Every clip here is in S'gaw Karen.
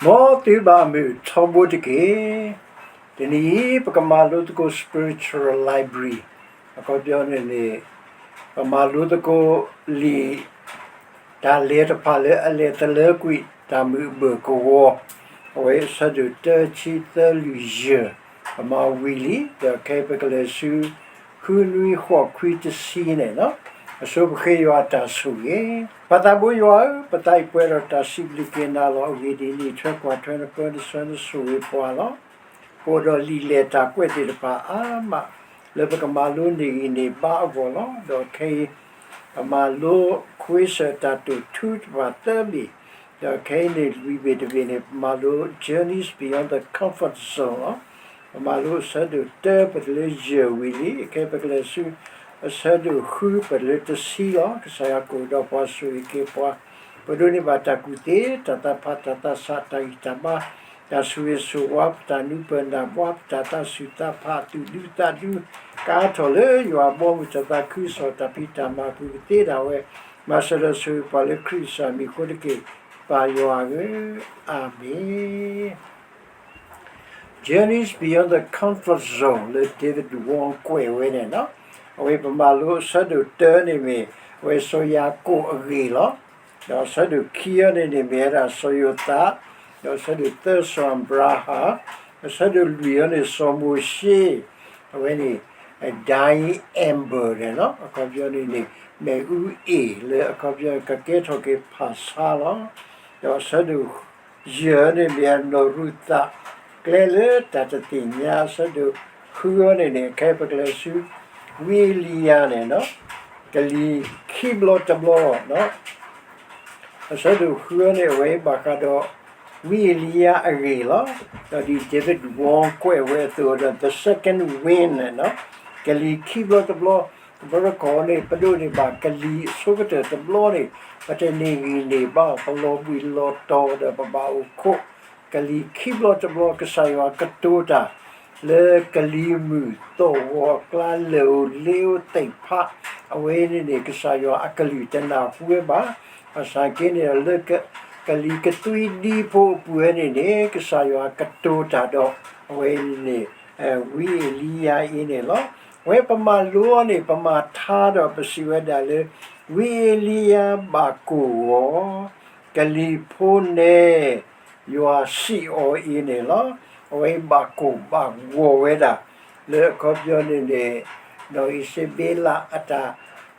မ်သုဘၣ်မုာ်ထီဘိတက့ၢ်. တနံၤအံၤ ပကမၤလိသကိး spiritual library အခီပညီန့ၣ်န့ၣ် ပမၤလိသကိးလံာ် တၢ်လဲၤတဖၣ်လၢအလဲၤသလၢကွံာ်တၢ်မုာ်ဘၢၣ်ကဝီၤ, အဝဲအဆၢဒိၣ်တၢ ခံ သၢ လွံၢ် ယဲၢ်, ပမၤဝံၤလံ ဒီးခဲအံၤပကလဲၤဆူ ဃု နွံ ဃိး ခွံ တဆံန့ၣ်လီၤ. အဆိပဃ့ယွၤအတၢ်ဆိၣ်ဂ့ၤ. ပၢ်သးဘိယွၤဧၢ, ပသးအံၤပှဲၤဒီးတၢ်စံးဘျုးက့ၤနၤလီၤ. အဂ့ၢ်ဒ်အံၤ, နအံးထွဲကွၢ်ထွဲ နပၢနဆှၢ နဆိၣ်ဂ့ၤပှၤလီၤ. ပအိၣ်ဒီးလံာ်လဲၢ်တၢ်ကွဲးသ့ၣ်တဖၣ်အါမး လၢပကမၤလိန့ၢ်ဂံၢ်န့ၢ်ဘါအဂီၢ်လီၤ. ဒီးခဲအံၤ ပမၤလိခွ့စၢၣ်တၢ်တိာ်ထူတဖၣ်သၢဘ့ၣ်, ဒီးခဲအံၤန့ၣ် လွံၢ်ဘ့ၣ်တဘ့ၣ်န့ၣ် ပမၤလိ Journeys Beyond the Comfort Zone လီၤ. ပမၤလိအဆၢဒိၣ်တၢ ပတုၤလၢယဲၢ်ဝံၤလံ, ခဲအံၤပကလဲၤဆူ အဆၢဒိၣ်ဃု ပတုၤလၢတဆံလီၤ. ကစၢ်ယွၤကအိၣ်ဒီးပှၤဆိၣ်ဂ့ၤက့ၤပှၤ, ပဒိးန့ၢ်ဘၣ်တၢ်ကူၣ်သ့, တၢ်သးဖး, တၢ်သးဆး, တၢ်ဂံၢ်တၢ်ဘါ, တၢ်ဆိၣ်ဂ့ၤဆိၣ်ဝါ, ပတၢ်နူပၢၢ်နၢ်ဘှါ, ပတၢ်သးဆူၣ်သးဖး, အသူၣ်ဒူသးဒူ, ကါထီၣ်လၢယွၤအဘီအမုၢ် တၢ်သးခုကစီၣ်, တၢ်ဖံးတၢ်မၤအပူၤ ကသ့ဒၣ်ဝဲ, မၤစၢၤဒီးဆိၣ်ဂ့ၤပှၤလၢခရံာ်ကစၢ်မံၤအဃိတက့ၢ်, ပၢ်ယွၤဧၢ, အၤမ့ၣ်. Journeys Beyond the Comfort Zone လၢ David Wong ကွဲးဝဲန့ၣ်လီၤ. အဝဲပမၤလိအဆၢဒိၣ်တၢန့ၣ်မ့ၢ် အဝဲစီၤယၤကိာ်အဂ့ၢ်လီၤ. ဒီးအဆၢဒိၣ်ခံအံၤန့ၣ်န့ၣ်မ့ၢ်ဝဲဒၣ်စီၤယိၤသး, ဒီးအဆၢဒိၣ်သၢ စီၤအၤဘြၤဟၣ်, အဆၢဒိၣ်လွံၢ်အံၤန့ၣ် စီၤမိၤၡ့, အဝဲန့ၣ် dying ember န့ၣ်လီၤ. အခီပညီန့ၣ်န့ၣ် မ့ၣ်အူအ့ၣ်လၢအခီပညီကကဲထီၣ်က့ၤဖၣ်ဆါလီၤ. ဒီးအဆၢဒိၣ်ယဲၢ်န့ၣ်မ့ၢ်အနီၢ်ရူၤသး ကျဲလၢတၢ်တသ့ၣ်ညါ, အဆၢဒိၣ်ဃုအံၤန့ၣ်န့ၣ် ခဲအံၤပကလဲၤဆူ ဝံအ့လံယၤန့ၣ်လီၤ. ကလံၤခံဘျီတဘျီလီၤ. အဆၢဒိၣ်ဃုအံၤန့ၣ် အဝဲဘၣ်ဃးဒီး ဝံအ့လံယၤအဂ့ၢ်လီၤ. ဒီးဒ် David Wong ကွဲးဝဲအသိးဒီး the second wind န့ၣ်လီၤ. ကလံၤခံဘျီတဘျီ, တဘျီတခီၣ်န့ၣ် ပဒိးန့ၢ်ဘၣ်ကလံၤအဆိကတၢၢ်တဘျီန့ၣ် ပတန့ၢ်ဂံၢ်န့ၢ်ဘါ, ပလီၤဘှံးလီၤတီၤဒီးပဘၣ်အိၣ်ခိး, ကလံၤခံဘျီတဘျီ ကစၢ်ယွၤကတိၤတၢ် လၢကလံၤမုၢ်သီၣ်ဂီၤအကျါ လၢၢ်ဧိၤလ့ဧိၤသ့ၣ်တဖၣ်, အဝဲန့ၣ်န့ၣ် ကစၢ်ယွၤအကလုၢ်တနၢ်ဟူဝဲဘၣ်. ဘၣ်ဆၣ်က့န့ၣ်ဒီး လၢက ကလံၤကသွံဒံဖိအပူၤဝဲန့ၣ်န့ၣ် ကစၢ်ယွၤကတိၤတၢ်ဒီး အဝဲန့ၣ်န့ၣ် ဝံအ့လံယၤအံၤန့ၣ်လီၤ. အဝဲပမၤလိအီၤန့ၣ် ပမၤထါဒီးပစံးဝဲဒၣ်လၢ ဝံအ့လံယၤဘၣ်ကိၢ်ဂီၤ, ကလံၤဖိနဲ ယွၤစံးအီၤအံၤန့ၣ်လီၤ. အဝဲဘၣ်ကိၢ်ဘၣ်ဂီၤဝဲဒၣ် လၢအခီပညီန့ၣ်န့ၣ် နီၢ်အံးစဘ့လးအတၢ်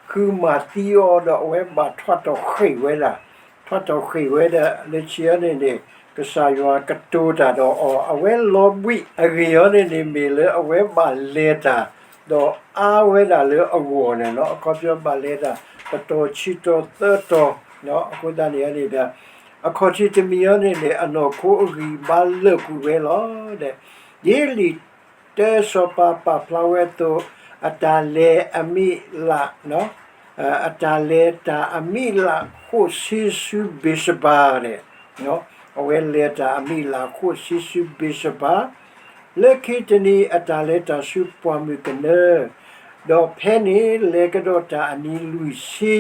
ဃုမၤသံအီၤဒီး အဝဲဘၣ်ထွးထီၣ်ဃ့ၢ်ဝဲဒၣ်, ထွးထီၣ်ဃ့ၢ်ဝဲဒၣ် လၢခံအံၤန့ၣ်န့ၣ် ကစၢ်ယွၤကတိၤတၢ်ဒီးအီၤ, အဝဲလီၤဘှံးအဂ့ၢ်အံၤန့ၣ်န့ၣ် မ့ၢ်လၢအဝဲဘၣ်လဲၤတၢ် ဒီးအါဝဲဒၣ်လၢအဂီၢ်န့ၣ်လီၤ. အခီပညီဘၣ်လဲၤတၢ် တတီၤခံတီၤသၢတီၤ, အဃိသတးန့ၣ်န့ၣ်ဒီး အခီၣ်ထံးတမံၤအံၤန့ၣ်န့ၣ် အနီၢ်ခိအဂံၢ်ဘါလၢာ်ကွံာ်ဝဲလီၤ. ဒီး ဒ်လံာ်တၢစီၤပၤပာ်ဖျါဝဲအသိး, အတၢ်လဲၤအမံးလး အတၢ်လဲၤတၢ်အမံးလးဃိးဆံဆူဘ့းစဘၤန့ၣ်, အဝဲလဲၤတၢ်အမံးလးဃိးဆံဆူဘ့းစဘၤ, လၢခံတနံၤအတၢ်လဲၤတၢ်ဆူပှၢ်မုၢ်ကနၢ, ဒီးဖဲန့ၣ်လဲၤကဒီးတၢ်အနံၤလွံၢ်ဆံ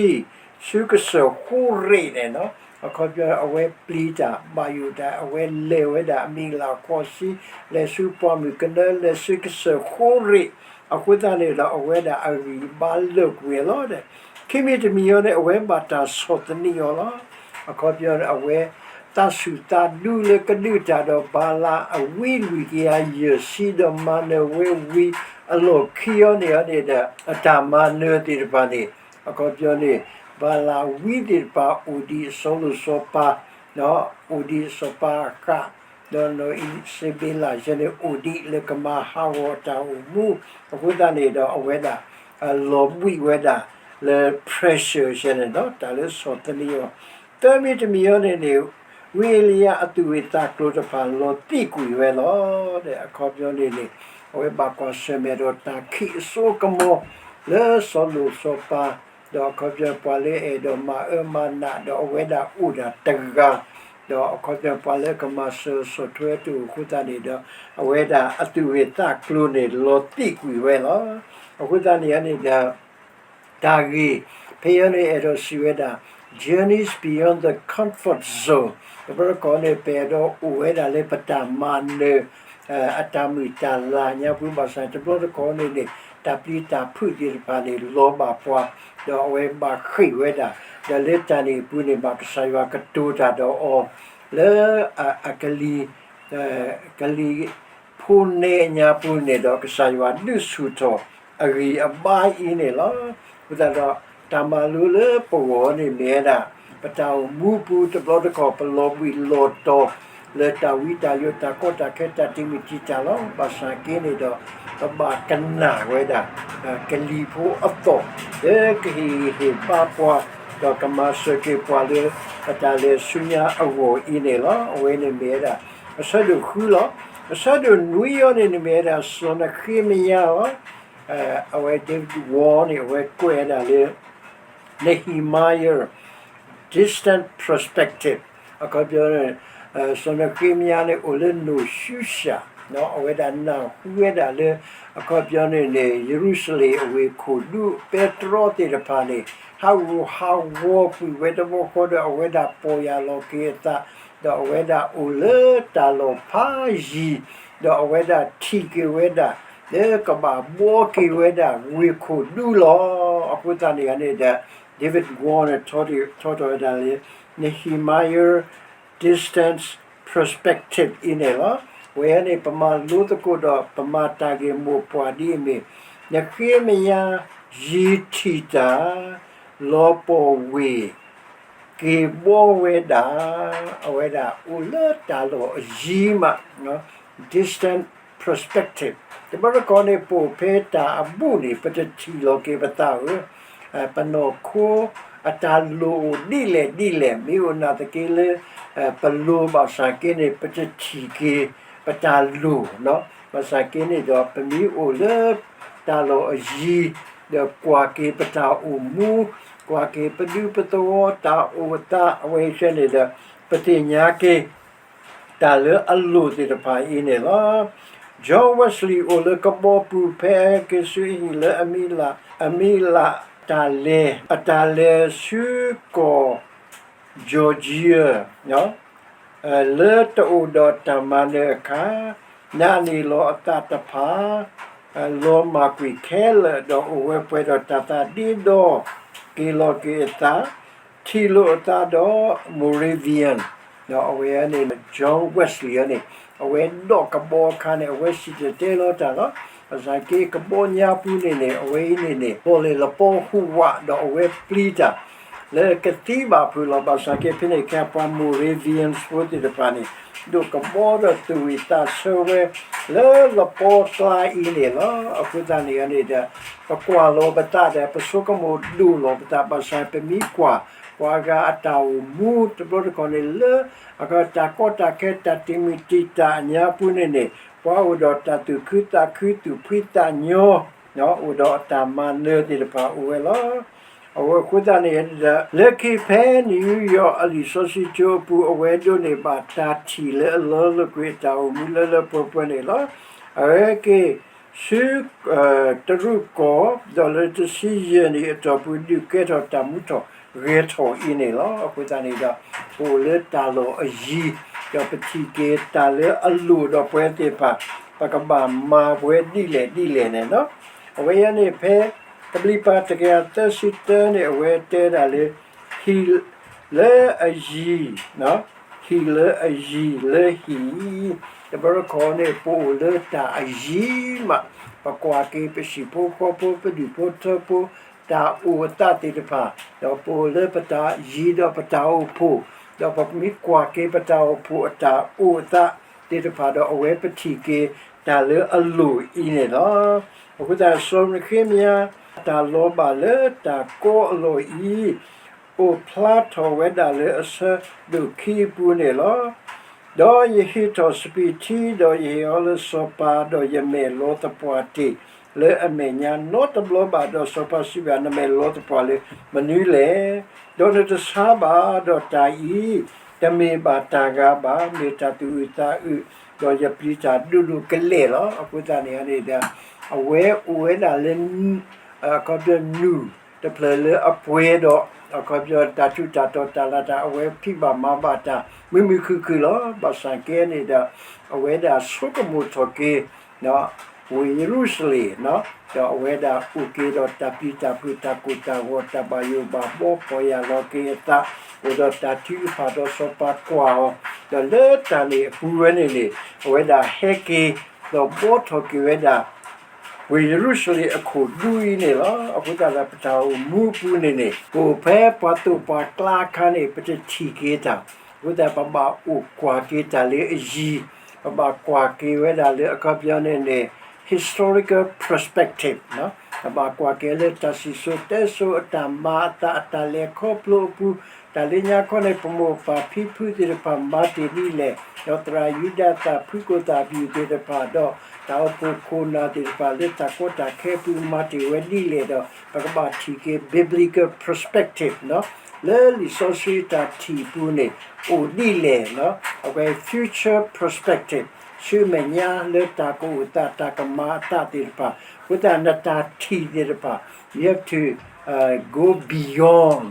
ဆူကစၢၢ်ဃိရ့းန့ၣ်လီၤ. အခီပညီအဝဲပျံၤတၢ်ဘၣ်ယိၣ်တၢ် အဝဲလဲၤဝဲဒၣ်အမံးလးဃိးဆံ လဲၤဆူပှၢ်မုၢ်ကနၢ လဲၤဆူကစၢၢ်ဃိရ့း, အဃိသတးန့ၣ်ဒီး အဝဲဒၣ်အဂံၢ်ဘါလၢာ်ကွံာ်ဝဲလီၤ. ခံမံၤတမံၤအံၤန့ၣ် အဝဲဘၣ်တၢ်ဆီၣ်သနံးအီၤလီၤ. အခီပညီန့ၣ် အဝဲသးဆူၣ်သးဒူလၢကဒုးတၢ်ဒီးဘၤလးအဝံလွံၢ်ကယၤယဲၢ်ဆံ ဒီးမၤနၢၤဝဲဝံၤအလီၢ်ခံအံၤန့ၣ်န့ၣ်ဒီး အတၢ်မၤနၢၤသ့ၣ်တဖၣ်န့ၣ် အခီပညီန့ၣ် ဘၤလးဝံသ့ၣ်တဖၣ်အိၣ်ဒံးအစီၤလိၣ်စီၤပၤ, အိၣ်ဒံးအစီၤပၤအဃၣ်, ဒီးနီၢ်အံးစဘ့လးယဲန့ၣ် အိၣ်ဒံးလၢကမၤဟးဂီၤတၢ်အိၣ်မူ, အဃိသတးန့ၣ်ဒီး အဝဲဒၣ်လီၤဘှံးဝဲဒၣ်လၢ pressure ယဲန့ၣ်ဒီး တၢ်လၢဆီၣ်သနံးအီၤ, သၢမံၤတမံၤအံၤန့ၣ်န့ၣ် ဝံအ့လံယၤအသူၣ်ဝံၣ်သးကျိၤတဖၣ်လီၤသံးကွံာ်ဝဲလီၤ. အခီပညီန့ၣ်န့ၣ် အဝဲဘၣ်ကွၢ်ဆၢၣ်မဲာ်ဒီးတၢ်ခံးအစိကမီၤ လၢစီၤလိၣ်စီၤပၤ, ဒီးအခီပညီပှၤလၢအဲၣ်ဒိးမၤအၢမၤနး ဒီးအဝဲဒၣ်အိၣ်ဒၣ်တဂၤ, ဒီးအခီပညီပှၤလၢကမၤစၢၤဆီၣ်ထွဲတအိၣ်အဃိသတးန့ၣ်ဒီး အဝဲဒၣ်အသူၣ်ဝံၣ်သးကျိၤန့ၣ် လီၤသံးကွံာ်ဝဲလီၤ. အဃိသတးန့ၣ်န့ၣ်ဒီး တၢ်ဂ့ၢ်ဖဲအံၤန့ၣ် အဲၣ်ဒိးစံးဝဲဒၣ် journeys beyond the comfort zone. တဘျီတခီၣ်န့ၣ် ပအဲၣ်ဒိးအိၣ်ဝဲဒၣ်လၢပတၢ်မၤနၢၤ အတၢ်မုာ်တၢ်လၤညါပူၤ ဘၣ်ဆၣ် တဘျီတခီၣ်န့ၣ်န့ၣ် တၢ်ပျံၤတၢ်ဖုးသ့ၣ်တဖၣ်န့ၣ် လီၤဘၣ်ပှၤ, ဒီးအဝဲဘၣ်ဃ့ၢ်ဝဲဒၣ်, ဒီးလၢတၢ်န့ၣ်အပူၤန့ၣ် ဘၣ်ကစၢ်ယွၤကတိၤတၢ်ဒီးအီၤ လၢအကလံၤ ကလံၤဖိနဲအညါပူၤန့ၣ်ဒီး ကစၢ်ယွၤဒုးဆူၣ်ထီၣ်အဂံၢ်အဘါအံၤန့ၣ်လီၤ. အဃိသတးဒီး တၢ်မၤလိလၢပဂီၢ်န့ၣ်မ့ၢ်ဝဲဒၣ် ပတၢ်အိၣ်မူပူၤ တဘျီတခီၣ်ပလီၤဘှံးလီၤတီၤ လၢတၢ်ဝံတၢ်ယိး တၢ်ကီတၢ်ခဲ တၢ်တံာ်မုၢ်တံာ်တာ်လီၤ. ဘၣ်ဆၣ်က့န့ၣ်ဒီး ပဘၣ်ကနၣ်ဝဲဒၣ် ကလံၤဖိအသီၣ် လၢကဟ့ၣ်ဂံၢ်ဟ့ၣ်ဘါပှၤ ဒီးကမၤစၢၤက့ၤပှၤလၢ ပတၢ်လဲၤဆူညါအဂီၢ်အံၤန့ၣ်လီၤ. အဝဲန့ၣ်မ့ၢ်ဝဲဒၣ် အဆၢဒိၣ်ဃုလီၤ. အဆၢဒိၣ်နွံအံၤန့ၣ်န့ၣ်မ့ၢ်ဝဲဒၣ် စီၤနဃ့မယၤလီၤ. အဝဲ David Wall န့ၣ် အဝဲကွဲးဝဲဒၣ်လၢ Nehemiah distant perspective အခီပညီန့ၣ် စီၤနဃ့မယၤန့ၣ် အိၣ်လၢနိၣ်ၡူၡၣ်, အဝဲဒၣ်နၢ်ဟူဝဲဒၣ်လၢ အခီပညီန့ၣ်န့ၣ် ယရူၤၡလ့ၣ်အဝ့ၢ်ခိၣ်ဒူ ပဲတြီသ့ၣ်တဖၣ်န့ၣ် ဟးဂူာ်ဟးဂီၤကွံာ်ဝဲတဘျီဃီဒီး အဝဲဒၣ်ပီၢ်ယၢ်လီၤက့ၤအသး ဒီးအဝဲဒၣ်အိၣ်လၢတၢ်လီၢ်ဖးယံၤ ဒီးအဝဲဒၣ်ထံၣ်က့ၤဝဲဒၣ် လၢကဘၣ်ဘှီက့ၤဝဲဒၣ်ဝ့ၢ်ခိၣ်ဒူလီၤ. အဃိသတးန့ၣ်န့ၣ်ဒီး David Wall န့ၣ် ထီထီၣ်ဝဲဒၣ်လၢ Nehemiah distance perspective အံၤန့ၣ်လီၤ. ဝဲန့ၣ် ပမၤလိသကိးဒီး ပမၤတၢ်ဂ့ၢ်မိၢ်ပှၢ်ဒ်အမ့ၢ် နဃ့မယၤ ယံၤထံၣ်တၢ် လီၤပီၢ်ဝ့ၢ် က့ၤဘှီဝဲဒၣ် အဝဲဒၣ်အိၣ်လၢတၢ်လီၢ်အယံၤမး distant perspective တဘျီတခီၣ်န့ၣ် ပအိၣ်ဖဲတၢ်အဘူးန့ၣ် ပတထံၣ်လီၤက့ၤပသးဧၢ, ပနီၢ်ခိအတၢ်လိၣ်အိၣ်ဒ်လဲၣ်ဒ်လဲၣ် မ့ၢ်အိၣ်နာ်သက့လၢ ပလိၤဘၣ်ဆၣ်က့န့ၣ် ပတထံၣ်က့ၤပတၢ်လိၣ်, ဘၣ်ဆၣ်က့န့ၣ်ဒီး ပမ့ၢ်အိၣ်လၢတၢ်လီၢ်အယံၤ ဒီးကွၢ်က့ၤပတၢ်အိၣ်မူ, ကွၢ်က့ၤပဒူပသဝီတၢ်အိၣ်သး အဝဲအံၤန့ၣ်ဒီး ပသ့ၣ်ညါက့ၤ တၢ်လၢအလိၣ်သ့ၣ်တဖၣ်အံၤန့ၣ်လီၤ. John Wesley အိၣ်လၢကဘီပူၤ ဖဲက့ၤဆူအဟံၣ်လၢ အမံၤလး အမံၤလး တၢ်လဲၤ အတၢ်လဲၤဆူကီၢ် Georgia လၢတအိၣ်ဒီးတၢ်မၤနၢၤအခါ, နာ်န့ၢ်လီၤအသးတဖၣ် လီၤမၢ်ကွံာ်ခဲလၢာ် ဒီးအိၣ်ဝဲပှဲၤဒီးတၢ်သးဒ့ဒီ, က့ၤလီၤက့ၤအသး, ထံၣ်လိာ်အသးဒီး Moravian ဒီးအဝဲန့ၣ် John Wesley န့ၣ် အဝဲဒိးကဘီအခါန့ၣ် အဝဲစံၣ်တဲၤတဲလီၤတၢ်လီၤ. ဘၣ်ဆၣ်က့ကဘီညါပူၤန့ၣ်န့ၣ် အဝဲအံၤန့ၣ်န့ၣ် ပီၣ်လဲၣ်လပီဟူးဝး ဒီးအဝဲပျံၤတၢ် လၢကသံဘၣ်ဖုးလီၤ. ဘၣ်ဆၣ်က့ဖဲန့ၣ်ခဲအံၤ ပှၤ Moravian ဖိသ့ၣ်တဖၣ်န့ၣ် ဒိးကဘီဒီးသူၣ်ဝံၣ်သးဆၢဝဲ လၢလပီကျါအံၤန့ၣ်လီၤ. အဃိသတးန့ၣ်န့ၣ်ဒီး ပကွၢ်လီၤပသးဒီး ပဆိကမိၣ်ဒိၣ်လီၤပသး ဘၣ်ဆၣ်ပမ့ၢ်ကွၢ် ပှၤဂၤအတၢ်အိၣ်မူတဘျီတခီၣ်န့ၣ်လၢ အတၢ်ကီတၢ်ခဲ တၢ်တံာ်မုၢ်တံာ်တာ်အညါပူၤန့ၣ်န့ၣ် ပှၤအိၣ်ဒီးတၢ်သူၣ်ခုသးခု သူၣ်ဖှံသးညီ အိၣ်ဒီးအတၢ်မၤနၢၤသ့ၣ်တဖၣ်အိၣ်ဝဲလီၤ. အဝဲအဃိသတးန့ၣ်ဒီး လၢခံဖဲ New York အလံာ်စီဆှံကၠိအပူၤ အဝဲဒိးန့ၢ်ဘၣ်တၢ်ထံၣ်လၢအလီၤလိာ်ကွံာ်အတၢ်အိၣ်မူလၢလၢပှဲၤပှဲၤန့ၣ်လီၤ. အဝဲက့ၤဆူ တရူးကီၢ် ဒီးလၢတဆံယဲၢ်နံၣ်အတီၢ်ပူၤ ဒုးကဲထီၣ်တၢ်မူထီၣ်ဂဲၤထီၣ်အံၤန့ၣ်လီၤ. အဃိသတးန့ၣ်ဒီး ပအိၣ်လၢတၢ်လီၢ်အယံၤ ဒီးပထံၣ်က့ၤတၢ်လၢအလိၣ်ဒီးပဝဲသ့ၣ်တဖၣ် ပကဘၣ်မၤပဝဲဒ်လဲၣ်ဒ်လဲၣ်န့ၣ်လီၤ. အဝဲအံၤန့ၣ်ဖဲ ကဘျံးပၤတကယၤသၢဆံတၢန့ၣ် အဝဲတဲဒၣ်လၢ ဟံၣ်လၢအယံၤ ဟံၣ်လၢအယံၤလၢဟံၣ် တဘျီတခီၣ်န့ၣ် ပအိၣ်လၢတၢ်အယံၤမး ပကွၢ်က့ၤပဟံၣ်ဖိဃီဖိ ပဒူၣ်ဖိထၢဖိ တၢ်အိၣ်အသးသ့ၣ်တဖၣ် ဒီးပအိၣ်လၢပတၢ်ယံၤဒီးပတၢ်အိၣ်ဖှိၣ် ဒီးပမ့ၢ်ကွၢ်က့ၤပတၢ်အိၣ်ဖှိၣ်အတၢ်အိၣ်အသးသ့ၣ်တဖၣ်ဒီး အဝဲပထံၣ်က့ၤတၢ်လၢအလိၣ်အံၤန့ၣ်လီၤ. အဃိသတး စီၤနဃ့မယၤ တၢ်လီၤဘၣ်လၢတၢ်ကီအလီၢ်အံၤ အိၣ်ဖျါထီၣ်ဝဲဒၣ်လၢအဆၢဒိၣ်ခံအပူၤန့ၣ်လီၤ. ဒီးယဟ့ၣ်ထီၣ်စပံးထံ ဒီးယဟ့ၣ်အီၤလၢစီၤပၤ ဒီးယမဲာ်လီၤသပှၢ်တ့ၢ်လၢအမဲာ်ညါနီတဘျီဘၣ်, ဒီးစီၤပၤစံးဘၣ် နမဲာ်လီၤသပှၢ်လၢမနုၤလဲၣ်. ဒီးနတဆါဘၣ်, ဒီးတၢ်အံၤ တမ့ၢ်ဘၣ်တၢ်ဂၤဘၣ်, မ့ၢ်တၢ်သူၣ်အုးသးအုး, ဒီးယပျံၤတၢ်ဒိၣ်ဒိၣ်ကလဲာ်လီၤ. အဃိသတးန့ၣ်န့ၣ်ဒီး အဝဲအိၣ်ဝဲဒၣ်လၢ အခီပညီနူၢ် တဖျၢၣ်လၢအပှဲၤဒီး အခီပညီတၢ်ထူးတၢ်တီၤတၢ်လၤတၢ် အဝဲဖံးဘၣ်မၤဘၣ်တၢ် မုာ်မုာ်ခုၣ်ခုၣ်လီၤ. ဘၣ်ဆၣ်ကဲန့ၣ်ဒီး အဝဲဒၣ်ဆိကမိၣ်ထီၣ်က့ၤ ဝ့ၢ်ယရူၤၡလ့ၣ် ဒီးအဝဲဒၣ်အိၣ်က့ၤဒီးတၢ်ပျံၤတၢ်ဖုး တၢ်ကိၢ်တၢ်ဂီၤ တၢ်ဘၣ်ယိၣ်ဘၣ်ဘီ ဖှီၣ်ယာ်လီၤက့ၤအသး အိၣ်ဒီးတၢ်ထုကဖၣ်ဒီး စီၤပၤကွၢ်အီၤ, ဒီးလၢတၢ်န့ၣ်အပူၤဝဲန့ၣ်န့ၣ် အဝဲဒၣ်ဟဲက့ၤ ဒီးဘှီထီၣ်က့ၤဝဲဒၣ် ဝ့ၢ်ယရူၤၡလ့ၣ်အခိၣ်ဒူအံၤန့ၣ်လီၤ. အဃိသတးဒီး ပတၢ်အိၣ်မူအပူၤန့ၣ်န့ၣ် ပအိၣ်ဖဲပှၤသိၣ်ပှၤကျါအခါန့ၣ် ပတထံၣ်က့ၤတၢ်, အဃိသတး ပဘၣ်အိၣ်ကွၢ်က့ၤတၢ်လၢအယံၤ, ပဘၣ်ကွၢ်က့ၤဝဲဒၣ်လၢအခီပညီန့ၣ်န့ၣ် historical perspective ပဘၣ်ကွၢ်က့ၤလၢတၢ်စံၣ်စိၤတဲစိၤ အတၢ်မၤအသး အတၢ်လဲၤခီဖျိအပူၤ, တၢ်လၢညါခီန့ၣ် ပမိၢ်ပၢ်ဖံဖုသ့ၣ်တဖၣ်မၤတ့ၢ်ဒ်လဲၣ်, ဒီးသရၣ်ယူဒၤသၣ် ဖုကိၣ်သၣ်ဘံၣ်သ့ၣ်တဖၣ် ဒီးတၢ်အိၣ်ဖှိၣ်ခိၣ်နၢ်သ့ၣ်တဖၣ် လၢတၢ်ကီတၢ်ခဲအပူၤမၤတ့ၢ်ဝဲဒ်လဲၣ်ဒီး ပကဘၣ်ထံၣ်က့ၤ biblical perspective လၢလံာ်စီဆှံတၢ်ထံၣ်အပူၤန့ၣ် အိၣ်ဒ်လဲၣ်, အဝဲ future perspective ဆူမဲာ်ညါလၢတၢ်ကအိၣ်သး တၢ်ကမၤအသးသ့ၣ်တဖၣ်, အဃိသတး နတၢ်ထံၣ်သ့ၣ်တဖၣ် you have to go beyond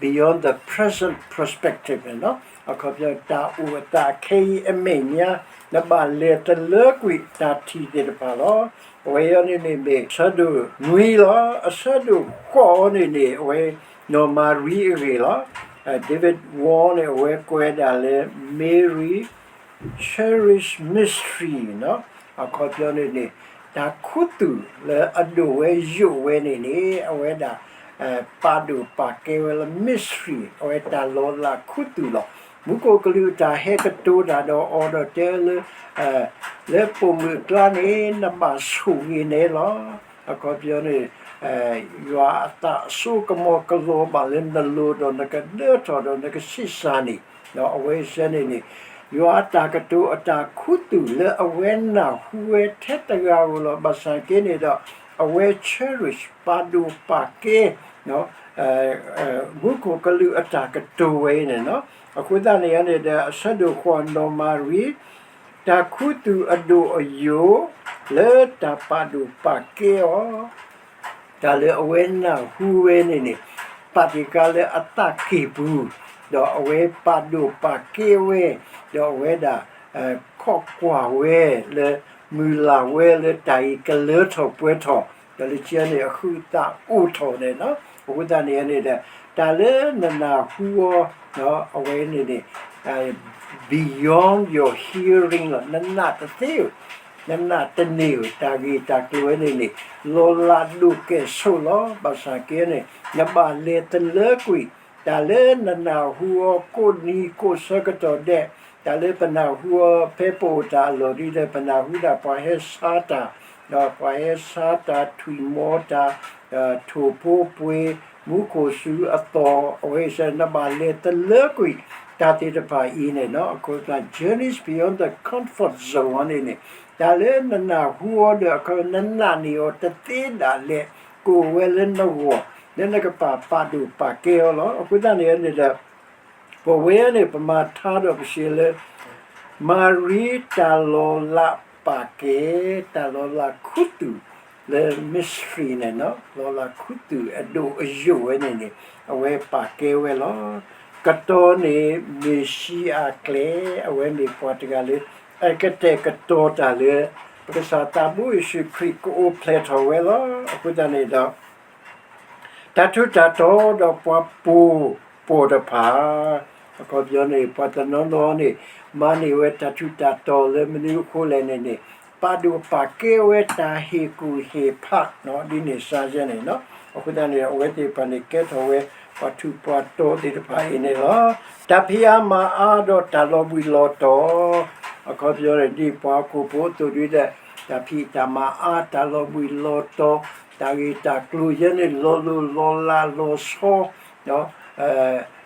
beyond the present perspective န့ၣ်လီၤ. အခီပညီ တၢ်အိၣ်အသးခဲအံၤအမဲာ်ညါ နဘၣ်လဲၤတလၢကွံာ်တၢ်ထံၣ်သ့ၣ်တဖၣ်လီၤ. အဝဲအံၤန့ၣ်န့ၣ်မ့ၢ် အဆၢဒိၣ်နွံလီၤ. အဆၢဒိၣ်ဃိးအံၤန့ၣ်န့ၣ် အဝဲ နီၢ်မၤရံအဂ့ၢ်လီၤ. David Wall န့ၣ် အဝဲကွဲးဒၣ်လၢ Mary Cherish Mystery အခီပညီန့ၣ်န့ၣ် တၢ်ခူသူၣ်လၢအဒိၣ်ဝဲယိာ်ဝဲန့ၣ်န့ၣ် အဝဲဒၣ် ပာ်ဒိၣ်ပာ်ကဲဝဲလၢ mystery အဝဲတၢ်လီၤလးခူသူၣ်လီၤ. မူခိၣ်ကလူးအတၢ်ဟဲကတိၤတၢ်ဒီးအီၤဒီးတဲလၢ လၢပိာ်မုၣ်အကျါန့ၣ် နဘၣ်ဆိၣ်ဂ့ၤန့ၣ်လီၤ. အခီပညီန့ၣ် ယွၤအသးအစိကမီၤကလီၤဘၣ်လၢနလိၤဒီးနကဒၢထီၣ်ဒီးနကဆံးစၢ်န့ၣ် ဒီးအဝဲစဲန့ၣ်န့ၣ် ယွၤအတၢ်ကတိၤအတၢ်ခူသူၣ်လၢအဝဲနၢ်ဟူဝဲထဲတဂၤဧိၤလီၤ. ဘၣ်ဆၣ်က့န့ၣ်ဒီး အဝဲ cherish ပာ်ဒိၣ်ပာ်ကဲ မူခိၣ်ကလူးအတၢ်ကတိၤဝဲအံၤန့ၣ်လီၤ. အဃိသတးန့ၣ်န့ၣ်ဒီး အဆၢဒိၣ်ဃိး နီၢ်မၤရံ တၢ်ခူသူၣ်အဒိၣ်အယိာ် လၢတၢ်ပာ်ဒိၣ်ပာ်ကဲအီၤ တၢ်လၢအဝဲနၢ်ဟူဝဲန့ၣ်န့ၣ် ပာ်တ့ၢ်ဃာ်လၢအသးကံၢ်ပူၤ, ဒီးအဝဲပာ်ဒိၣ်ပာ်ကဲဝဲ, ဒီးအဝဲဒၣ် ခိးကွၢ်ဝဲလၢ မုၢ်လၢ်ဝဲလၢတၢ်အံၤကလၢထီၣ်ပှဲၤထီၣ်, ဒီးလၢခံန့ၣ် အဟုးအသးအိၣ်ထီၣ်န့ၣ်လီၤ. အဃိသတးန့ၣ်န့ၣ်ဒီး တၢ်လၢနနၢ်ဟူအီၤ အဝဲန့ၣ်န့ၣ် beyond your hearing လီၤ. နနာ်တသ့ဧိၤ, နနာ်တန့ၢ်ဧိၤ, တၢ်ဂ့ၢ်တၢ်ကျိၤဝဲန့ၣ်န့ၣ် လီၤလးဒိၣ်ကဲၣ်ဆိးလီၤ. ဘၣ်ဆၣ်က့န့ၣ် နဘၣ်လဲၤတလၢကွံာ် တၢ်လၢနနၢ်ဟူအီၤကိးနံၤကိးဆၢကတီၢ်ဒဲး, တၢ်လၢပနၢ်ဟူအီၤဖဲပအိၣ်တၢ်အလီၢ်ဒ်ဒီး ပနၢ်ဟူဒၣ်ပှၤဟဲဆါတၢ်, ဒီးပှၤဟဲဆါတၢ် ထွံၣ်မီတၢ်, ထိၣ်ဖိပှ့ၤ, မူခိၣ်စူၤအသီၣ်, အဝဲစဲ နဘၣ်လဲၤတလၢကွံာ် တၢ်သ့ၣ်တဖၣ်အံၤန့ၣ်လီၤ. အဃိသတး journeys beyond the comfort zone န့ၣ်န့ၣ် တၢ်လၢနနၢ်ဟူအီၤဒီး အခီပညီ နနာ်န့ၢ်အီၤတသ့ဒၣ်လဲာ် ကအိၣ်ဝဲလၢနဂီၢ် လၢနကပာ်ပာ်ဒိၣ်ပာ်ကဲအီၤလီၤ. အဃိသတးန့ၣ်န့ၣ်ဒီး ပဝဲန့ၣ် ပမၤထါဒီးပစံးလၢ မၤရံတၢ်လီၤလးပာ်ကဲ တၢ်လီၤလးခူသူၣ်လၢ mystery န့ၣ်လီၤ. လီၤလးခူသူၣ်အဒိၣ်အယိာ်ဝဲန့ၣ်န့ၣ် အဝဲပာ်ကဲဝဲလီၤ. ကတီၤန့ၣ် မ့ၢ်ၡံအၤကျဲၤ အဝဲမ့ၢ်ပှၤတဂၤလၢ အကတဲာ်ကတီၤတၢ်လၢ ပကစၢ်သးဘိယ့ၣ်ၡူးခရံာ်ကအိၣ်ဖျဲၣ်ထီၣ်ဝဲလီၤ. အဃိသတးန့ၣ်ဒီး တၢ်ထူးတၢ်တီၤဒီးပှၤပိာ်ပိာ်တဖၣ်, အခီပညီန့ၣ် ပှၤတနီၤနီၤန့ၣ် မၤန့ၢ်ဝဲတၢ်ထူးတၢ်တီၤလၢမနုၤအဃိလဲၣ်န့ၣ်န့ၣ် ပာ်ဒိၣ်ပာ်ကဲဝဲတၢ်ဟ့ၣ်ကူၣ်ဟ့ၣ်ဖး ဒ်န့ၣ်စ့ၢ်ကီးန့ၣ်လီၤ. အဃိသတးန့ၣ် အဝဲသ့ၣ်တဖၣ်န့ၣ် ကဲထီၣ်ဝဲပှၤထူးပှၤတီၤသ့ၣ်တဖၣ်အံၤန့ၣ်လီၤ. တၢ်ဖံးအါမၤအါဒီးတၢ်လီၤဘှံးလီၤတီၤ, အခီပညီန့ၣ် ဒ်ပှၤဟီၣ်ခိၣ်ဖိအသိးဒ်ဒီး တၢ်ဖံးတၢ်မၤအါ တၢ်လီၤဘှံးလီၤတီၤ, တၢ်ဂ့ၢ်တၢ်ကျိၤယဲန့ၣ် လီၤလိၢ်လီၤလးလီၤဆီ,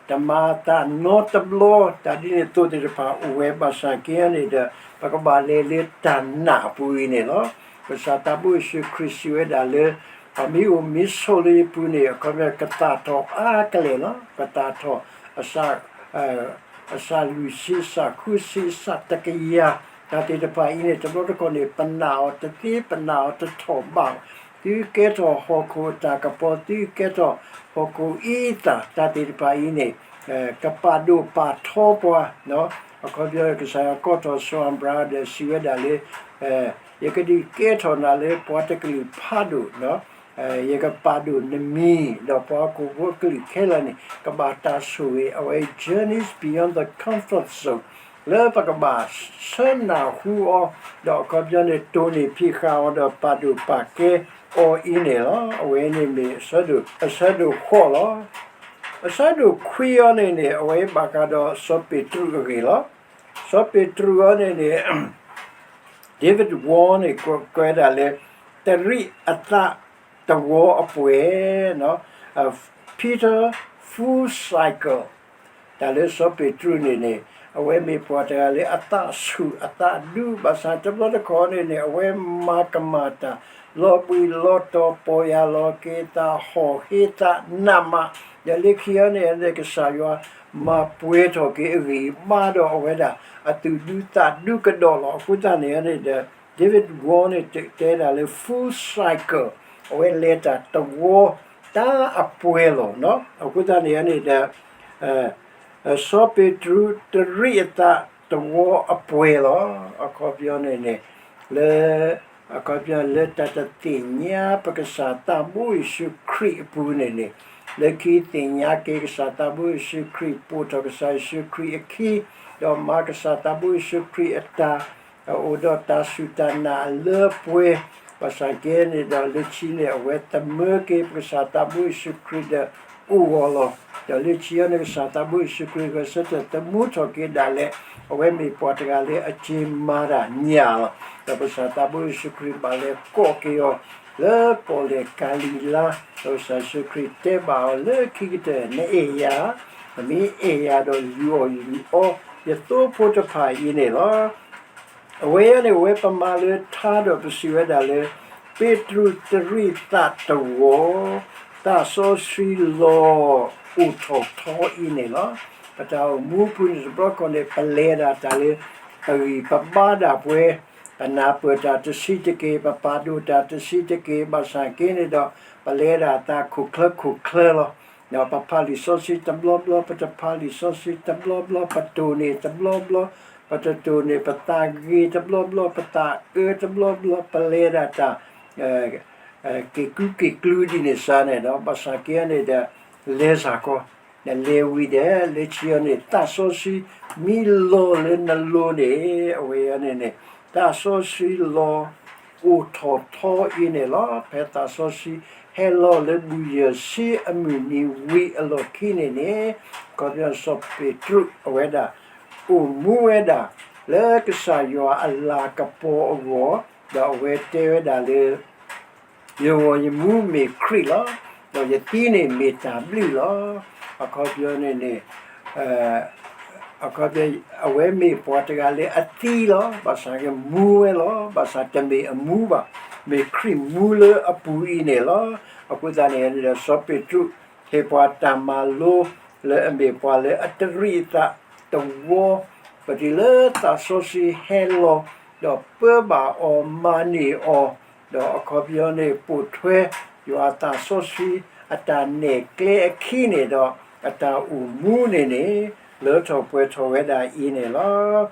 တမၤအသးနီတဘျီ, တၢ်ဒ်န့ၣ်အသိးသ့ၣ်တဖၣ်အိၣ်ဝဲဘၣ်ဆၣ်က့န့ၣ်ဒီး ပကဘၣ်လဲၤလၢတၢ်နာ်အပူၤအံၤန့ၣ်လီၤ. ကစၢ်သးဘိယ့ၣ်ၡူးခရံာ်စံးဝဲဒၣ်လၢ ပှၤမ့ၢ်အိၣ်မ့ၢ်ဆိးလၢယပူၤန့ၣ် အခီပညီ ကသၣ်ထီၣ်အါကလဲာ်လီၤ. ကသၣ်ထီၣ် အစၢ်လွံၢ်ဆံ အစၢ်ဃုဆံ အစၢ်တကယၤ, တၢ်သ့ၣ်တဖၣ်အံၤန့ၣ် တဘျီတခီၣ်န့ၣ် ပနာ်အီၤတသ့ ပနာ်အီၤတထီၣ်ဘၣ်ဘၣ်. သုကဲထီၣ်ဟီၣ်ခိၣ်အတၢ်ကပီၤ, သုကဲထီၣ်ဟီၣ်ခိၣ်အံသၣ်, တၢ်သ့ၣ်တဖၣ်အံၤန့ၣ် ကပာ်ဒိၣ်ပာ်ထီပှၤ, အခီပညီ ကစၢ်ယွၤကိးထီၣ်စီၤအၤဘြၤဟၣ်ဒီးစံးဝဲဒၣ်လၢ ယကဒုးကဲထီၣ်နၤလၢပှၤတကလုာ်ဖးဒိၣ်, ယကပာ်ဒိၣ်နမံၤ, ဒီးပှၤဟီၣ်ခိၣ်ဖိအကလုာ်ခဲလၢာ်န့ၣ် ကဘၣ်တၢ်ဆိၣ်ဂ့ၤ, အဝဲ journeys beyond the comfort zone လၢပကဘၣ်ဆၢနၢ်ဟူအီၤ, ဒီးအခီပညီန့ၣ် တိၢ်န့ၢ်ဖံးဃာ်အီၤ ဒီးပာ်ဒိၣ်ပာ်ကဲအီၤအံၤန့ၣ်လီၤ. အဝဲန့ၣ်မ့ၢ်အဆၢဒိၣ်ဃိးလီၤ. အဆၢဒိၣ်ခွံအံၤန့ၣ်န့ၣ် အဝဲဘၣ်ဃးဒီးစီၤပ့းတရူးအဂ့ၢ်လီၤ. စီၤပ့းတရူးအံၤန့ၣ်န့ၣ် David Wall န့ၣ် ကွဲးဒၣ်လၢ တရံးအသးတဝီအပှဲၤ, Peter full cycle တၢ်လၢစီၤပ့းတရူးန့ၣ်န့ၣ် အဝဲမ့ၢ်ပှၤတဂၤလၢအသးဆူၣ်အသးဒူ ဘၣ်ဆၣ်တဘျီတခီၣ်န့ၣ်န့ၣ် အဝဲမၤကမၣ်တၢ် လီၤဘှံးလီၤတီၤ ပီၢ်ယၢ်လီၤက့ၤသး ဟီၣ်ဟ့သးနးမး, ဒီးလၢခံအံၤန့ၣ်န့ၣ် ကစၢ်ယွၤမၤပှဲၤထီၣ်က့ၤအဂံၢ်အဘါဒီးအဝဲဒၣ် အသူၣ်ဒူသးဒူကဒီးလီၤ. အဃိသတးန့ၣ်န့ၣ်ဒီး David Wall န့ၣ် တဲဒၣ်လၢ full cycle အဝဲလဲၤတၢ်တဝီ တၢ်အပှဲၤလီၤ. အဃိသတးန့ၣ်န့ၣ်ဒီး စီၤပ့းတရူးတရံးအသးတဝီအပှဲၤလီၤ. အခီပညီန့ၣ်န့ၣ် လၢ အခီပညီ လၢတၢ်တသ့ၣ်ညါပကစၢ်သးဘိယ့ၣ်ၡူးခရံာ်အပူၤန့ၣ်န့ၣ် လၢခံသ့ၣ်ညါက့ၤကစၢ်သးဘိယ့ၣ်ၡူးခရံာ် ပိာ်ထီၣ်ကစၢ်ယ့ၣ်ၡူးခရံာ်အခံ ဒီးမၤကစၢ်သးဘိယ့ၣ်ၡူးခရံာ်အတၢ် အိၣ်ဒီးတၢ်စူၢ်တၢ်နာ်အလၢအပှဲၤ, ဘၣ်ဆၣ်က့န့ၣ်ဒီး လၢခံန့ၣ် အဝဲသမၢက့ၤပကစၢ်သးဘိယ့ၣ်ၡူးခရံာ်ဒီးအိၣ်ဂီၢ်လီၤ. ဒီးလၢခံအံၤန့ၣ် ကစၢ်သးဘိယ့ၣ်ၡူးခရံာ်ဂဲၤဆၢထၢၣ်သမူထီၣ်က့ၤဒၣ်လဲာ် အဝဲမ့ၢ်ပှၤတဂၤလၢအက့ၤမၤတၢ်ညၣ်လီၤ. ဒီးပကစၢ်သးဘိယ့ၣ်ၡူးခရံာ်ဘၣ်လဲၤကိးက့ၤအီၤ လၢပီၣ်လဲၣ်ကၤလံၤလါ, ဒီးကစၢ်ယ့ၣ်ၡူးခရံာ်တဲဘၣ်အီၤလၢခံကတၢၢ် နအဲၣ်ယၤ, နမ့ၢ်အဲၣ်ယၤဒီးယူၤအီၣ်ယူၤအီ ယသိဖိတဖၣ်အံၤန့ၣ်လီၤ. အဝဲအံၤန့ၣ် အဝဲပမၤလၢထါဒီးပစံးဝဲဒၣ်လၢ ပ့းတရူးတရံးသးတဝီ, သးစီဆှံလီၤအိၣ်ထီၣ်ထီအံၤန့ၣ်လီၤ. ပတၢ်အိၣ်မူအပူၤန့ၣ်တဘျီခီန့ၣ် ပလဲၤဒၣ်တၢ်လၢ ပဂံၢ်ပဘါဒၣ်ပှဲၤ, ပနၢ်ပၢၢ်တၢ်တဆံးတက့ၢ်, ပပာ်ဒိၣ်တၢ်တဆံးတက့ၢ်, ဘၣ်ဆၣ်က့န့ၣ်ဒီး ပလဲၤဒၣ်တၢ်ခိၣ်ချၢခိၣ်ချၢလီၤ. ဒီးပဖးလံာ်စီဆှံတဘျီဘျီ, ပတဖးလံာ်စီဆှံတဘျီဘျီ, ပတိၢ်န့ၢ်တဘျီဘျီ, ပတတိၢ်န့ၢ်ပသးဂ့ၤတဘျီဘျီ, ပသးအၢတဘျီဘျီ, ပလဲၤဒၣ်တၢ် က့ၤကူက့ၤကျူဒ်န့ၣ်စ့ၢ်န့ၣ်ဒီး ဘၣ်ဆၣ်က့န့ၣ်ဒီး လဲၤစ့ၢ်ကီး, နလဲၤဝံၤဒီး လၢခံအံၤန့ၣ် သးစီဆှံမ့ၢ်လီၤလၢနလိၤန့ၣ် အဝဲအံၤန့ၣ်န့ၣ် သးစီဆှံလီၤ အိၣ်ထီၣ်ထီအံၤန့ၣ်လီၤ. ဖဲသးစီဆှံဟဲလီၤလၢဘူၣ်ယဲၢ်ဆံအမုၢ်နံၤဝံၤအလီၢ်ခံန့ၣ်န့ၣ် အခီပညီစီၤပ့းတရူးအဝဲဒၣ် အိၣ်မူဝဲဒၣ် လၢကစၢ်ယွၤအလၤကပီၤအဂီၢ်, ဒီးအဝဲတဲဝဲဒၣ်လၢ ယဂီၢ်ယမူမ့ၢ်ခရံာ်လီၤ. ဒီးယသံန့ၣ်မ့ၢ်တၢ်ဘျုးလီၤ. အခီပညီန့ၣ်န့ၣ် အခီပညီ အဝဲမ့ၢ်ပှၤတဂၤလၢအသံလီၤ. ဘၣ်ဆၣ်ကမူဝဲလီၤ. ဘၣ်ဆၣ်တမ့ၢ်အမူဘၣ်. မ့ၢ်ခရံာ်မူလၢအပူၤအံၤန့ၣ်လီၤ. အဃိသတးန့ၣ်န့ၣ်ဒီး စီၤပ့းတရူး ဟ့ၣ်ပှၤတၢ်မၤလိ လၢအမ့ၢ်ပှၤလၢအတရံးအသးတဝီ, ပတုၤလၢသးစီဆှံဟဲလီၤ, ဒီးပၢဘၣ်အီၤမၤန့ၢ်အီၤ, ဒီးအခီပညီန့ၣ် ပိာ်ထွဲယွၤသးစီဆှံအတၢ်နဲၣ်ကျဲအခံန့ၣ်ဒီး အတၢ်အိၣ်မူန့ၣ်န့ၣ် လၢထီၣ်ပှဲၤထီၣ်ဝဲဒၣ်အံၤန့ၣ်လီၤ.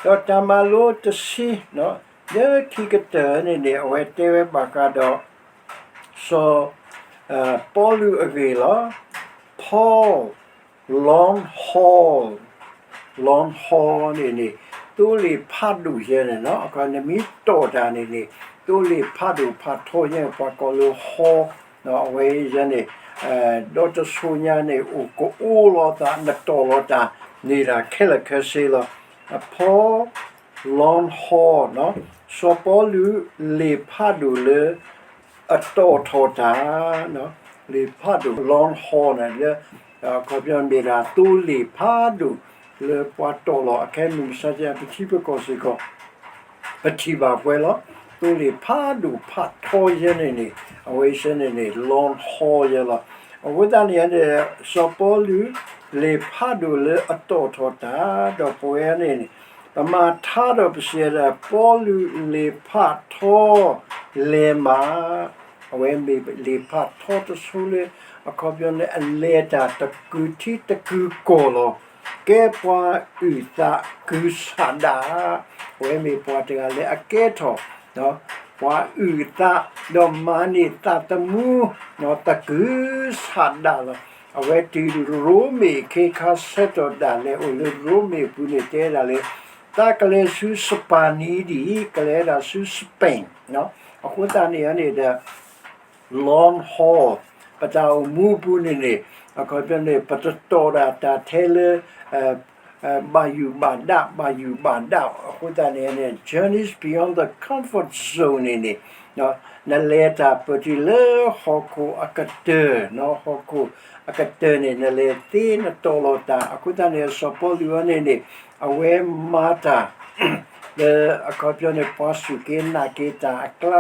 ဒီးတၢ်မၤလိတဆံ လၢခံကတၢၢ်န့ၣ်န့ၣ် အဝဲတဲဝဲဘၣ်ဃးဒီး စီၤ ပီလူးအဂ့ၢ်လီၤ. Paul long haul, long haul န့ၣ်န့ၣ် သိလ့ၣ်ဖးဒိၣ်ယဲန့ၣ်လီၤ. အခီ နမ့ၢ်တီၢ်တၢ်န့ၣ်န့ၣ် သိလ့ၣ်ဖးဒိၣ်ဖးထီယဲန့ၣ် ပှၤကိးလၢ haul, အဝဲယဲန့ၣ် ဒီးတစိၤညါန့ၣ် အိၣ်ကအိၣ်လီၤသး နတီၢ်လီၤတၢ်န့ၣ်တၢ်ခဲလၢာ်ခဲဆ့လီၤ. Paul long haul စီၤပီလူးလ့ၣ်ဖးဒိၣ်လၢ အတီၢ်ထီၣ်တၢ်, လ့ၣ်ဖးဒိၣ် long haul န့ၣ်လၢ အခီပညီမ့ၢ်ဒၣ်သိလ့ၣ်ဖးဒိၣ် လၢပှၤတီၢ်လီၤအခဲမုၢ်မဆါတနံၤ ပထံပကီၢ်စ့ၢ်ကီး ပထံၣ်ဘၣ်ပှဲၤလီၤ. သိလ့ၣ်ဖးဒိၣ်ဖးထီယဲန့ၣ်န့ၣ် အဝဲစ့ၢ်န့ၣ်န့ၣ် long haul ယဲလီၤ. အဃိသတးန့ၣ်န့ၣ် စီၤပီလူးလ့ၣ်ဖးဒိၣ်လၢအတီၢ်ထီၣ်တၢ် ဒီးပဝဲန့ၣ်န့ၣ် ပမၤထါဒီးပစံးဝဲဒၣ် ပီလူးလ့ၣ်ဖးထီလဲၤမး အဝဲမ့ၢ်လံာ်ဖးထီတဆိလၢ အခီပညီန့ၣ် အလဲၤတၢ်တကုာ်ထံတကုာ်ကီၢ်လီၤ. ကဲပှၤအုၣ်သးကုၤဆးဒး, အဝဲမ့ၢ်ပှၤတဂၤလၢအကဲထီၣ် ပှၤအုၣ်သး ဒီးမၤန့ၢ်သးသမူ သးကုၤဆးဒးလီၤ. အဝဲတုၤရိမ့ၤအခ့အခါဆၢကတီၢ်ဒၣ်လဲာ် အိၣ်လၢရိမ့ၤအပူၤန့ၣ် တဲဒၣ်လၢ သးကလဲၤဆူစပၤနံဒံး ကလဲၤဒၣ်ဆူ Spain အဃိသတးန့ၣ်န့ၣ်ဒီး long haul ပတၢ်အိၣ်မူအပူၤန့ၣ်န့ၣ် အခီပညီန့ၣ် ပတတီၢ်ဒၣ်တၢ်ထဲလၢ ဘၣ်ယုၢ်ဘၣ်ဒၣ် ဘၣ်ယုၢ်ဘၣ်ဒၣ် အဃိသတးန့ၣ်န့ၣ် journeys beyond the comfort zone န့ၣ်န့ၣ် နလဲၤတၢ်ပတုၤလၢဟီၣ်ခိၣ်အကတၢၢ်, ဟီၣ်ခိၣ်အကတၢၢ်န့ၣ် နလဲၤသ့နတီၢ်လီၤတၢ်. အဃိသတးန့ၣ် စီၤပီလူးအံၤန့ၣ်န့ၣ် အဝဲမၤတၢ် လၢအခီပညီန့ၣ် ပှၤစူၢ်က့ၤနာ်က့ၤတၢ်အကျါ,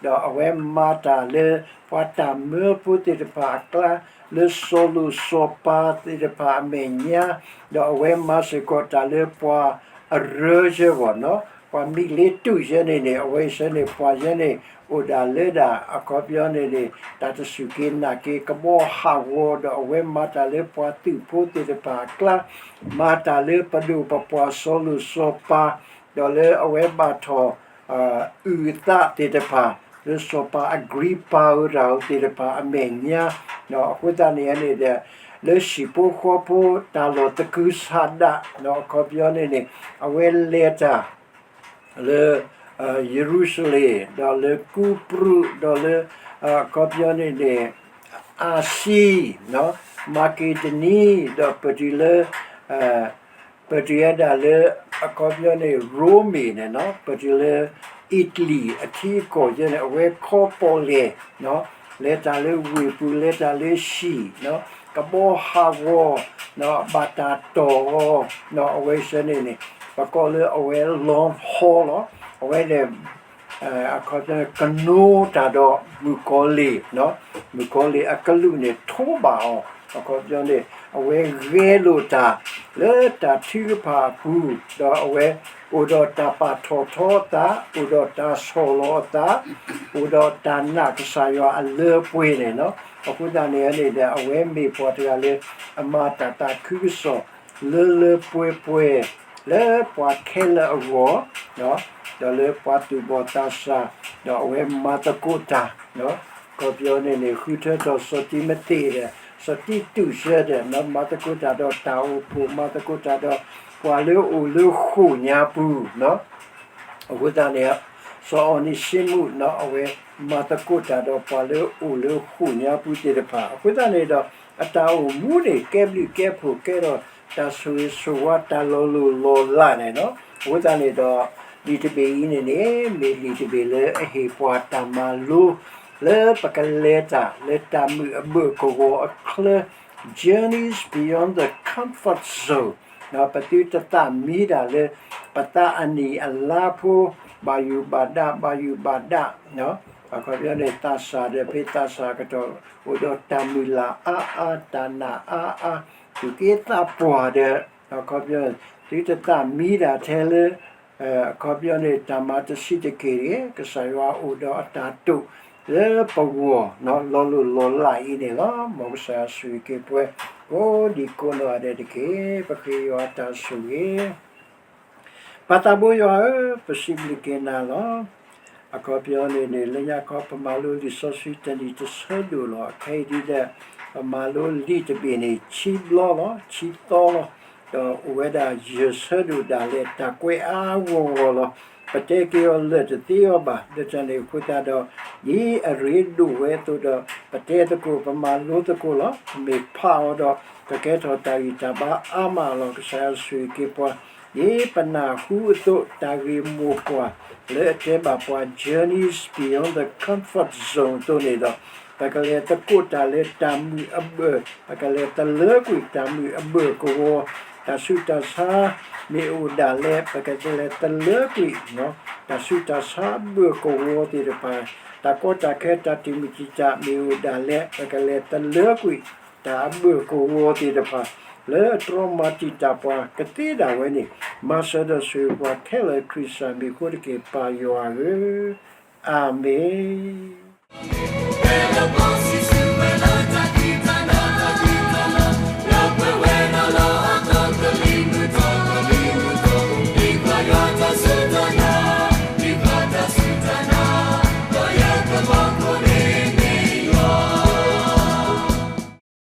ဒီးအဝဲမၤတၢ်လၢပှၤတၢ်မၢဖိသ့ၣ်တဖၣ်အကျါ, လၢစီၤလိၣ်စီၤပၤသ့ၣ်တဖၣ်အမဲာ်ညါ, ဒီးအဝဲမၤစ့ၢ်ကီးတၢ်လၢပှၤအရၢယဲၢ်ဂီၢ်နီၤ, ပှၤမံးလ့တူၢ်ယဲၢ်န့ၣ်န့ၣ် အဝဲစ့ၢ်န့ၣ် ပှၤယဲၢ်န့ၣ် အိၣ်ဒၣ်လၢဒၣ် အခီပညီန့ၣ်န့ၣ် တၢ်တစူၢ်က့ၤနာ်က့ၤကဘီဟးဂီၤ, ဒီးအဝဲမၤတၢ်လၢပှၤသုးဖိသ့ၣ်တဖၣ်အကျါ, မၤတၢ်လၢပဒိၣ်ပပှၢ်စီၤလိၣ်စီၤပၤ, ဒီးလၢအဝဲဘၣ်ထီၣ် အုၣ်အသးသ့ၣ်တဖၣ် လၢစီၤပၤအဂံၢ်ပၤဧိၤတၢ်ဧိၤသ့ၣ်တဖၣ်အမဲာ်ညါ, အဃိသတးန့ၣ်န့ၣ်ဒီး လၢဟံၣ်ဖိဃီဖိတၢ်လီၢ်သကုၤဆးဒး အခီပညီန့ၣ်န့ၣ် အဝဲလဲၤတၢ် လၢ ယရူၤၡလ့ၣ် ဒီးလၢကူပရူး ဒီးလၢ အခီပညီန့ၣ်န့ၣ် အၤစံ မၤက့ဒနံ ဒီးပတုၤလၢ ပတုၤဝဲဒၣ်လၢ အခီပညီန့ၣ် ရိမ့ၤန့ၣ်နီၤ, ပတုၤလၢ အ့တလံၤ အထံအကီၢ်ယဲၢ်န့ၣ် အဝဲခီပီၣ်လဲၣ် လဲၤတၢ်လၢဝ့ၢ်ပူၤ လဲၤတၢ်လၢဟံၣ် ကဘီဟးဂီၤ ဘၣ်တၢ်တီၢ်အီၤ အဝဲစ့ၢ်န့ၣ်န့ၣ် ပကိးလၢအဝဲ long haul လီၤ. အဝဲန့ၣ် အခီပညီန့ၣ် ကနိတၢ်ဒီးမုၣ်ကီၤလံၢ်, မုၣ်ကီၤလံၢ်အကလူးန့ၣ် ထိးဘၣ်အီၤ, အခီပညီန့ၣ် အဝဲဂဲၤလိာ်တၢ် လၢတၢ်ထုကဖၣ်အပူၤ, ဒီးအဝဲအိၣ်ဒီးတၢ်ပာ်ထီၣ်ထီအသး, အိၣ်ဒီးတၢ်ဆီၣ်လီၤအသး, အိၣ်ဒီးတၢ်နာ်ကစၢ်ယွၤအလၢပှဲၤန့ၣ်လီၤ. အဃိသတးန့ၣ်န့ၣ်ဒီး အဝဲမ့ၢ်ပှၤတဂၤလၢ အမၤတၢ်သးခုကစီၣ် လၢလၢပှဲၤပှဲၤ လၢပှၤခဲလၢာ်အဂီၢ်, ဒီးလၢပှၤသူၣ်ဘီၣ်သးစၢ်, ဒီးအဝဲမၤသကိးတၢ်, အခီပညီန့ၣ်န့ၣ် ဃုထၢထီၣ်စီၤတံၤမသ့းဒီး စီၤတံတူးစ့ၢ်ဒီး မၤသကိးတၢ်ဒီးတၢ်အိၣ်ဖှိၣ် မၤသကိးတၢ်ဒီးပှၤလၢအအိၣ်လၢဃိာ်ညါပူၤ အဃိသတးန့ၣ် စီၤအီၤနံးစံမူး အဝဲမၤသကိးတၢ်ဒီးပှၤလၢအအိၣ်လၢဃိာ်ညါပူၤသ့ၣ်တဖၣ် အဃိသတးန့ၣ်ဒီး အတၢ်အိၣ်မူန့ၣ် ကဲဘျုးကဲဖှိၣ် ကဲထီၣ်တၢ်ဆိၣ်ဂ့ၤဆိၣ်ဝါ တၢ်လီၤလိၢ်လီၤလးန့ၣ်လီၤ. အဃိသတးန့ၣ်ဒီး လံာ်တဘ့ၣ်အံၤန့ၣ်န့ၣ် မ့ၢ်လံာ်တဘ့ၣ်လၢအဟ့ၣ်ပှၤတၢ်မၤလိ လၢပကလဲၤတၢ်လၢတၢ်မုာ်အဘၢၣ်ကဝီၤအချၢ Journeys Beyond the Comfort Zone ပသုတသးမံတၢ်လၢ ပသးအနံၣ်အလါဖိ ဘၣ်ယုၢ်ဘၣ်ဒၣ် ဘၣ်ယုၢ်ဘၣ်ဒၣ် အခီပညီန့ၣ် သးစၢ်ဒီးဖဲသးစၢ်ကတီၢ် အိၣ်ဒီးတၢ်မုၢ်လၢ်အါအါ တၢ်နာ်အါအါ သူၣ်က့သးပှၢ်ဒီး အခီပညီ သုတသးမံတၢ်ထဲလၢ အခီပညီန့ၣ် တၢ်မၤတဆံးတက့ၢ်တဂ့ၤ ကစၢ်ယွၤအိၣ်ဒီးအတၢ်တိာ် လၢပဂီၢ် လီၤလိၢ်လီၤလးအံၤန့ၣ်လီၤ. မ်ကစၢ်ယွၤဆိၣ်ဂ့ၤက့ၤပှၤ ကိးဒံကိးနီၢ်ဂၤဒဲးတက့ၢ်. ပဃ့ယွၤတၢ်ဆိၣ်ဂ့ၤ ပၢ်သးဘိယွၤဧၢ, ပစံးဘျုးက့ၤနၤလီၤ. အခီပညီန့ၣ်န့ၣ် လၢညါခီ ပမၤလိလံာ်စီဆှံတနံၣ်တဆၢဒိၣ်လီၤ. အခဲအံၤဒ်ဒီး ပမၤလိလံာ်တဘ့ၣ်န့ၣ် ခံဘျီလီၤ ခံသီလီၤ. ဒီးအိၣ်ဝဲဒၣ်ယဲၢ်ဆၢဒိၣ်ဒၣ်လဲာ် တၢ်ကွဲးအါဂီၢ်ဂီၢ်လီၤ. ပတဲက့ၤအီၤလၢာ်တသ့အီၤဘၣ်. လၢတၢ်န့ၣ်အဃိသတးဒီး ဒ်အရ့ဒိၣ်ဝဲအသိးဒီး ပတဲသကိး ပမၤလိသကိးလီၤ. ပမ့ၢ်ဖးအီၤဒီးပကဲထီၣ်တၢ်ဂံၢ်တၢ်ဘါအါမးလီၤ. ကစၢ်ယွၤဆိၣ်ဂ့ၤက့ၤပှၤ ဒ်ပနၢ်ဟူအသိး တၢ်ဂ့ၢ်မိၢ်ပှၢ်လၢအတဲဘၣ်ပှၤ Journeys Beyond the Comfort Zone အသိးန့ၣ်ဒီး ပကလဲၤသကိးတၢ်လၢတၢ်မုာ်အဘၢၣ်, ပကလဲၤတလၢကွံာ်တၢ်မုာ်အဘၢၣ်ကဝီၤ, တၢ်ဆူးတၢ်ဆါမ့ၢ်အိၣ်ဒၣ်လဲာ် ပကလဲၤတလၢကွံာ် တၢ်ဆူးတၢ်ဆါအဘၢၣ်ကဝီၤသ့ၣ်တဖၣ်, တၢ်ကီတၢ်ခဲ တၢ်တံာ်မုၢ်တံာ်တာ်မ့ၢ်အိၣ်ဒၣ်လဲာ် ပကလဲၤတလၢကွံာ် တၢ်အဘၢၣ်ကဝီၤသ့ၣ်တဖၣ် လၢအတြီမၤတံာ်တာ်ပှၤကသ့ဒၣ်ဝဲန့ၣ်, မၤစၢၤဒီးဆိၣ်ဂ့ၤပှၤခဲလၢာ် ခရံာ်စၢ်မံၤအဃိတက့ၢ် ပၢ်ယွၤဧၢ, အၤမ့ၣ်.